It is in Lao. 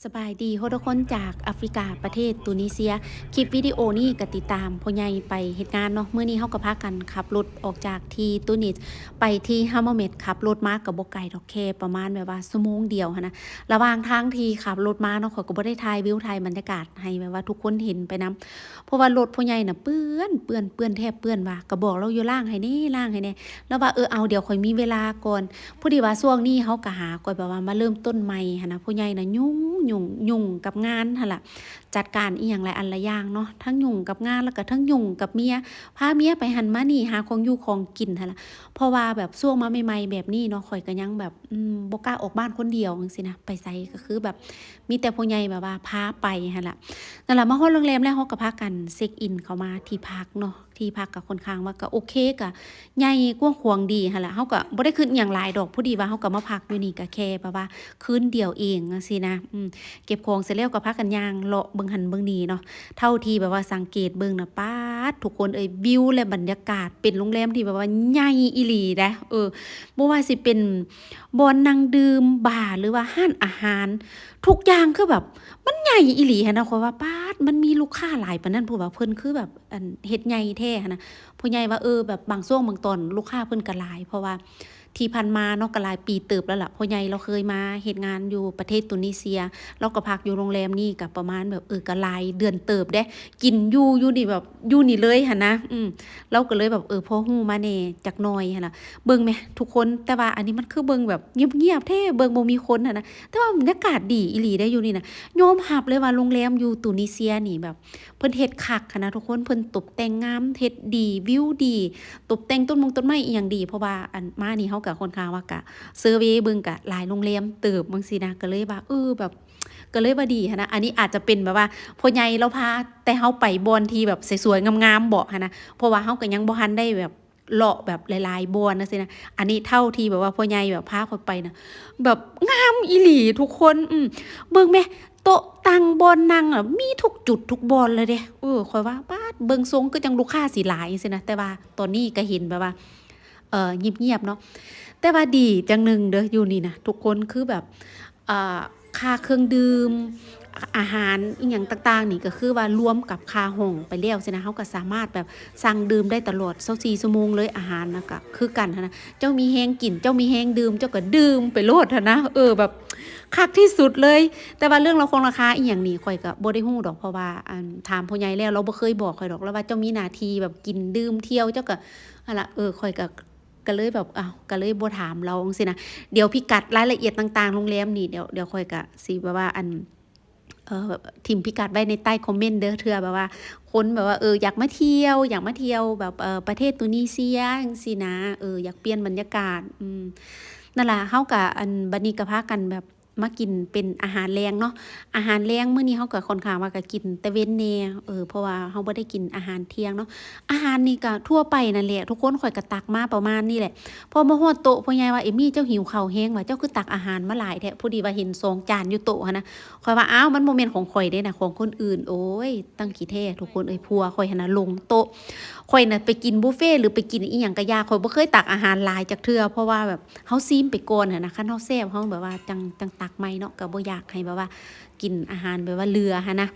ສະບາຍດີທຸກຄົນຈາກອາຟຣິກາ ປະເທດຕູນີເຊຍ. ຄລິບວິດີໂອນີ້ກໍຕິດຕາມພໍ່ໃຫຍ່ໄປເຮັດງານເນາະ. ມື້ນີ້ເຮົາກໍພາກັນຂັບລົດອອກຈາກທີ່ຕູນິດໄປທີ່ຮາມາເມັດ. ຂັບລົດມາກໍບໍ່ໄກດອກ ແຄ່ປະມານແບບວ່າຊົ່ວໂມງດຽວຫັ້ນນະ. ລະຫວ່າງທາງທີ່ຂັບລົດມາເນາະ ຂ້ອຍກໍບໍ່ໄດ້ຖ່າຍວິວ ຖ່າຍບັນຍາກາດໃຫ້ແບບວ່າທຸກຄົນເຫັນໄປນຳ ເພາະວ່າລົດພໍ່ໃຫຍ່ນະເປື້ອນ ເປື້ອນ ເປື້ອນແທບເປື້ອນວ່າ ກໍບອກລາວຢູ່ ລ້າງໃຫ້ແດ່ ລ້າງໃຫ້ແດ່. ລາວວ່າ ເອີ ເອົາ ດຽວຂ້ອຍມີເວລາກ່ອນ. ພໍດີວ່າຊ່ວງນີ້ເຮົາກໍຫາ ກໍແບບວ່າມາເລີ່ມຕົ້ນໃໝ່ຫັ້ນນະ. ພໍ່ໃຫຍ່ນະຫຍຸ້ງ ຫຍຸ້ງ ຫຍຸ້ງກັບງານຫັ້ນລະ ຈັດການອີ່ຫຍັງຫຼາຍອັນຫຼາຍຢ່າງເນາະ ທັງຫຍຸ້ງກັບງານ ແລ້ວກໍທັງຫຍຸ້ງກັບເມຍ ພາເມຍໄປຫັ້ນມານີ້ ຫາຂອງຢູ່ຂອງກິນຫັ້ນລະ. ເພາະວ່າແບບຊ່ວງມາໃໝ່ໆແບບນີ້ເນາະ ຂ້ອຍກໍຍັງແບບ ອືມ ບໍ່ກ້າອອກບ້ານຄົນດຽວຈັ່ງຊີ້ນະ ໄປໃສກໍຄືແບບ ມີແຕ່ພໍ່ໃຫຍ່ແບບວ່າພາໄປຫັ້ນລະ. ນັ້ນລະ ມາຮອດໂຮງແຮມແລ້ວ ເຮົາກໍພາກັນເຊັກອິນເຂົ້າມາທີ່ພັກເນາະ. ທີ່ພັກກໍຄ່ອນຂ້າງວ່າກໍໂອເຄ ກໍໃຫຍ່ກວ້າງຂວາງດີຫັ້ນລະ. ເຮົາກໍບໍ່ໄດ້ຄິດຫຍັງຫຼາຍດອກ ພໍດີວ່າເຮົາກໍມາພັກຢູ່ນີ້ ກໍແຄ່ແບບວ່າຄືນດຽວເອງຈັ່ງຊີ້ນະ. ອືມ ເກັບຂອງເສັດແລ້ວກໍພາກັນຍ່າງເລາະເບິ່ງຫັ້ນເບິ່ງນີ້ເນາະ. ເທົ່າທີ່ແບບວ່າສັງເກດເບິ່ງນະ ປາດ ທຸກຄົນເອີຍ ວິວ ແລະ ບັນຍາກາດ ເປັນໂຮງແຮມທີ່ແບບວ່າໃຫຍ່ອີ່ຫຼີເດ້. ເອີ ບໍ່ວ່າຊິເປັນບ່ອນນັ່ງດື່ມ ບາ ຫຼືວ່າຮ້ານອາຫານ ທຸກຢ່າງຄືແບບມັນໃຫຍ່ອີ່ຫຼີຫັ້ນນະ. ຂ້ອຍວ່າ ປາດ ມັນມີລູກຄ້າຫຼາຍປານນັ້ນ ເພາະວ່າເພິ່ນຄືແບບ ອັນ ເຮັດໃຫຍ່ແທ້ຫັ້ນນະ. ພໍ່ໃຫຍ່ວ່າ ເອີ ແບບບາງຊ່ວງບາງຕອນລູກຄ້າເພິ່ນກໍຫຼາຍ ເພາະວ່າທີ່ຜ່ານມາເນາະ ກໍຫຼາຍປີເຕີບແລ້ວລະ ພໍ່ໃຫຍ່ລາວເຄີຍມາເຮັດງານຢູ່ປະເທດຕູນີເຊຍ ລາວກໍພັກຢູ່ໂຮງແຮມນີ້ກໍປະມານແບບ ເອີ ກໍຫຼາຍເດືອນເຕີບເດ້ ກິນຢູ່ ຢູ່ນີ້ແບບ ຢູ່ນີ້ເລີຍຫັ້ນນະ. ອືມ ລາວກໍເລີຍແບບ ເອີ ພໍຮູ້ມາແດ່ຈັກໜ້ອຍຫັ້ນນະ. ເບິ່ງແມະທຸກຄົນ ແຕ່ວ່າອັນນີ້ມັນຄືເບິ່ງແບບງຽບໆແທ້ ເບິ່ງບໍ່ມີຄົນຫັ້ນນະ ແຕ່ວ່າບັນຍາກາດດີອີ່ຫຼີເດ້ຢູ່ນີ້ນະ. ຍອມຮັບເລີຍວ່າໂຮງແຮມຢູ່ຕູນີເຊຍນີ້ແບບ ເພິ່ນເຮັດຄັກຫັ້ນນະທຸກຄົນ ເພິ່ນຕົບແຕ່ງງາມ ເຮັດດີ ວິວດີ ຕົບແຕ່ງຕົ້ນມົງຕົ້ນໄມ້ອີ່ຫຍັງດີ. ເພາະວ່າ ອັນ ມານີ້ເຮົາກໍຄ່ອນຂ້າງວ່າກະເຊີເວເບິ່ງກະຫຼາຍໂຮງແຮມເຕີບຈັ່ງຊີ້ນະ ກໍເລີຍວ່າ ເອີ ແບບ ກໍເລີຍວ່າດີຫັ້ນນະ. ອັນນີ້ອາດຈະເປັນແບບວ່າພໍ່ໃຫຍ່ລາວພາແຕ່ເຮົາໄປບ່ອນທີ່ແບບສວຍໆງາມໆເບາະຫັ້ນນະ ເພາະວ່າເຮົາກໍຍັງບໍ່ທັນໄດ້ແບບ ເລາະແບບຫຼາຍໆບ່ອນຈັ່ງຊີ້ນະ. ອັນນີ້ເທົ່າທີ່ແບບວ່າພໍ່ໃຫຍ່ແບບພາຂ້ອຍໄປນະ ແບບງາມອີ່ຫຼີທຸກຄົນ. ອືມ ເບິ່ງແມະ ໂຕະຕັ່ງ ບ່ອນນັ່ງ ອະ ມີທຸກຈຸດທຸກບ່ອນເລີຍເດ້. ເອີ ຂ້ອຍວ່າ ປາດ ເບິ່ງຊົງຄືຈັ່ງລູກຄ້າຊິຫຼາຍຈັ່ງຊີ້ນະ ແຕ່ວ່າຕອນນີ້ກໍເຫັນແບບວ່າ ເອີ ງຽບໆເນາະ. ແຕ່ວ່າດີຢ່າງໜຶ່ງເດີ ຢູ່ນີ້ນະ ທຸກຄົນຄືແບບ ເອີ ຄ່າເຄື່ອງດື່ມ ອາຫານອີ່ຫຍັງຕ່າງໆນີ້ ກໍຄືວ່າລວມກັບຄ່າຫ້ອງໄປແລ້ວຊີ້ນະ ເຮົາກໍສາມາດແບບສັ່ງດື່ມໄດ້ຕະຫຼອດຊາວສີ່ຊົ່ວໂມງເລີຍ. ອາຫານນະກໍຄືກັນຫັ້ນນະ ເຈົ້າມີແຮງກິນ ເຈົ້າມີແຮງດື່ມ ເຈົ້າກໍດື່ມໄປໂລດຫັ້ນນະ. ເອີ ແບບຄັກທີ່ສຸດເລີຍ. ແຕ່ວ່າເລື່ອງລາຄາ ລາຄາອີ່ຫຍັງນີ້ ຂ້ອຍກໍບໍ່ໄດ້ຮູ້ດອກ ເພາະວ່າ ອັນ ຖາມພໍ່ໃຫຍ່ແລ້ວ ລາວບໍ່ເຄີຍບອກຂ້ອຍດອກ ລາວວ່າເຈົ້າມີໜ້າທີ່ແບບກິນດື່ມທ່ຽວ ເຈົ້າກໍ ຫັ້ນລະ. ເອີ ຂ້ອຍກໍ ກໍເລີຍແບບ ອ້າວ ກໍເລີຍບໍ່ຖາມລາວຈັ່ງຊີ້ນະ. ດຽວພິກັດລາຍລະອຽດຕ່າງໆໂຮງແຮມນີ້ ດຽວ ດຽວຂ້ອຍກະຊິແບບວ່າ ອັນ ເອີ ຖິ້ມພິກັດໄວ້ໃນໃຕ້ຄອມເມັນເດີ ເທື່ອແບບວ່າຄົນແບບວ່າ ເອີ ຢາກມາທ່ຽວ ຢາກມາທ່ຽວແບບ ເອີ ປະເທດຕູນີເຊຍຈັ່ງຊີ້ນະ ເອີ ຢາກປ່ຽນບັນຍາກາດ. ອືມ ນັ້ນລະ ເຮົາກະ ອັນ ບັດນີ້ກະພາກັນແບບ ມາກິນເປັນອາຫານແລງເນາະ. ອາຫານແລງມື້ນີ້ເຮົາກໍຄ່ອນຂ້າງວ່າກໍກິນແຕ່ເວັນແດ່ ເອີ ເພາະວ່າເຮົາບໍ່ໄດ້ກິນອາຫານທ່ຽງເນາະ. ອາຫານນີ້ກໍທົ່ວໄປນັ້ນແຫຼະທຸກຄົນ ຂ້ອຍກໍຕັກມາປະມານນີ້ແຫຼະ. ພໍມາຮອດໂຕະ ພໍ່ໃຫຍ່ວ່າ ເອມີ້ ເຈົ້າຫິວເຂົ້າແຮງຫວາ ເຈົ້າຄືຕັກອາຫານມາຫຼາຍແທ້? ພໍດີວ່າເຫັນສອງຈານຢູ່ໂຕະຫັ້ນນະ. ຂ້ອຍວ່າ ອ້າວ ມັນບໍ່ແມ່ນຂອງຂ້ອຍເດ້ນະ ຂອງຄົນອື່ນ. ໂອ້ຍ ຕັ້ງຂີ້ແທ້ທຸກຄົນເອີຍ ຜົວຂ້ອຍຫັ້ນນະລົງໂຕະ. ຂ້ອຍນະໄປກິນບຸບເຟ ຫຼື ໄປກິນອີ່ຫຍັງກະຢ່າ ຂ້ອຍບໍ່ເຄີຍຕັກອາຫານຫຼາຍຈັກເທື່ອ ເພາະວ່າແບບ ເຮົາຊີມໄປກ່ອນຫັ້ນນະ ຄັນເຮົາແຊບ ເຮົາແບບວ່າຈັ່ງ ຈັ່ງຕັກໃໝ່ເນາະ ກໍບໍ່ຢາກໃຫ້ແບບວ່າກິນອາຫານແບບວ່າເຫຼືອຫັ້ນນະ.